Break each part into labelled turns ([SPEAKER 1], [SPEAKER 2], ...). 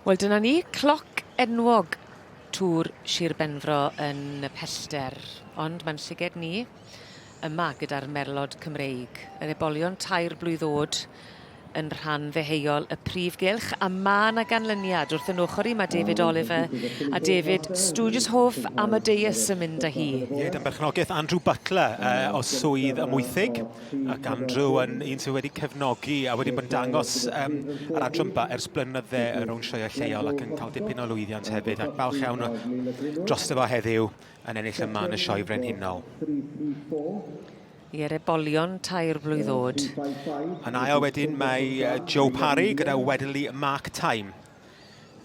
[SPEAKER 1] Wel dyna ni, cloc enwog Tŵr Sir Benfro yn y pellter, ond mae'n llyged ni yma gyda'r merlod Cymreig, yr ebolion tair blwydd o'd yn rhan ddeheuol y prif gylch, a ma' 'na ganlyniad wrth yn ochr i ma' David Oliver a David Stooges Hoff Amadeus yn mynd â hi.
[SPEAKER 2] Ie, dan berchnogaeth Andrew Butler o Swydd Amwythig, ac Andrew yn un sydd wedi cefnogi a wedi bod yn dangos um, yr adran ba ers blynydde y rownd sioeau lleol ac yn cael dipyn o lwyddiant hefyd, ac falch iawn drosto fo heddiw yn ennill yma yn y Sioe Frenhinol.
[SPEAKER 1] I'r ebolion tair blwydd oed.
[SPEAKER 2] Yn ail wedyn mae Joe Parry gyda Wedley Mark Time.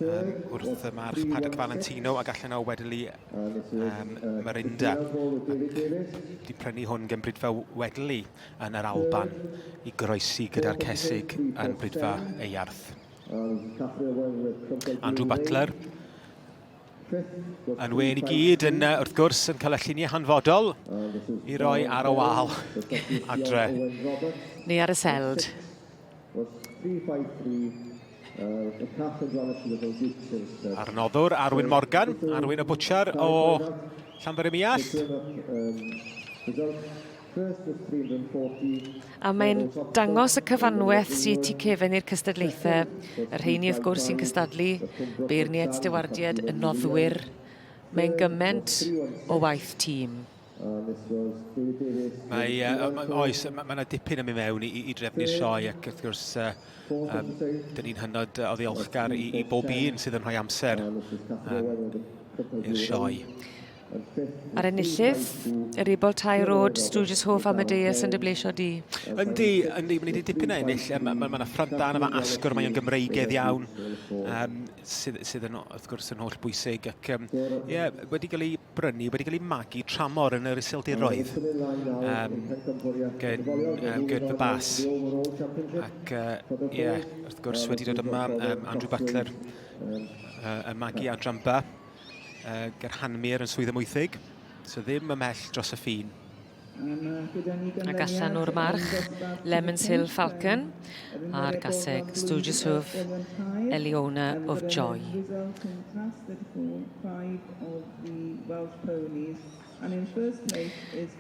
[SPEAKER 2] Wrth y march Paddock Valentino ac allan o Wedley Marinda. Ac di prynu hwn gen Bridfa Wedley yn yr Alban i groesi gyda'r cesig yn Bridfa Eyarth. Andrew Butler yn wen i gyd yn, wrth gwrs, yn cael y lluniau hanfodol i roi ar y wal adre.
[SPEAKER 1] Neu ar y seld.
[SPEAKER 2] A'r noddwr, Arwyn Morgan, Arwyn y Bwtsiar o Llanfair-ym-Muallt.
[SPEAKER 1] A mae'n dangos y cyfanwaith sydd tu cefen i'r cystadlaethau, y rheini wrth gwrs sy'n cystadlu, beirniaid, stiwardiaid, y noddwyr. Mae'n gymaint o waith tîm.
[SPEAKER 2] Mae, oes, mae yna dipyn yn mynd mewn i drefnu'r sioe ac wrth gwrs dyn ni'n hynod o ddiolchgar i bob un sydd yn rhoi amser i'r sioe.
[SPEAKER 1] A'r enillydd, yr Ebol Tair Road, Stooges Hoff Amadeus yn dy bleisio di.
[SPEAKER 2] Yndi, yndi, mae'n wedi dipyn o ennill. Mae ma, ma ffrant da yna, mae asgwr, mae'n Gymreigedd iawn, sydd, sydd yn, wrth gwrs yn holl bwysig. Ac, yeah, wedi cael ei brynu, wedi cael ei magu tramor yn yr Iseldiroedd, gen Gert Bas. Ac, yeah, wrth gwrs wedi dod yma, Andrew Butler, yn magu adran B. Ger Hanmir yn Swydd Amwythig, so ddim ymhell dros y ffin.
[SPEAKER 1] Ac allan o'r march, Lemons Hill Falcon a'r gaseg Stooges Hoof Eliona of Joy.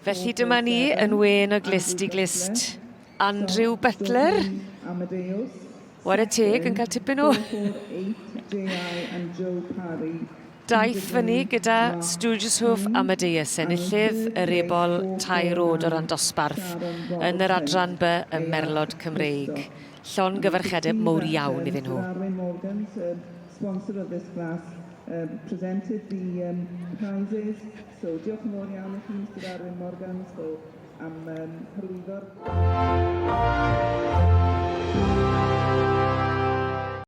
[SPEAKER 1] Felly dyma ni yn wên o glust i glust. Andrew Butler. Ware teg yn cael tipyn o daith fyny gyda Stooges Hoof Amadeus, enillydd yr ebol tair oed o ran dosbarth yn yr adran B ym Merlod Cymreig. Llongyfarchiadau mowr iawn iddyn nhw.
[SPEAKER 3] So diolch yn fawr iawn i chi, Mr Arwyn Morgans, for am hyrwyddo'r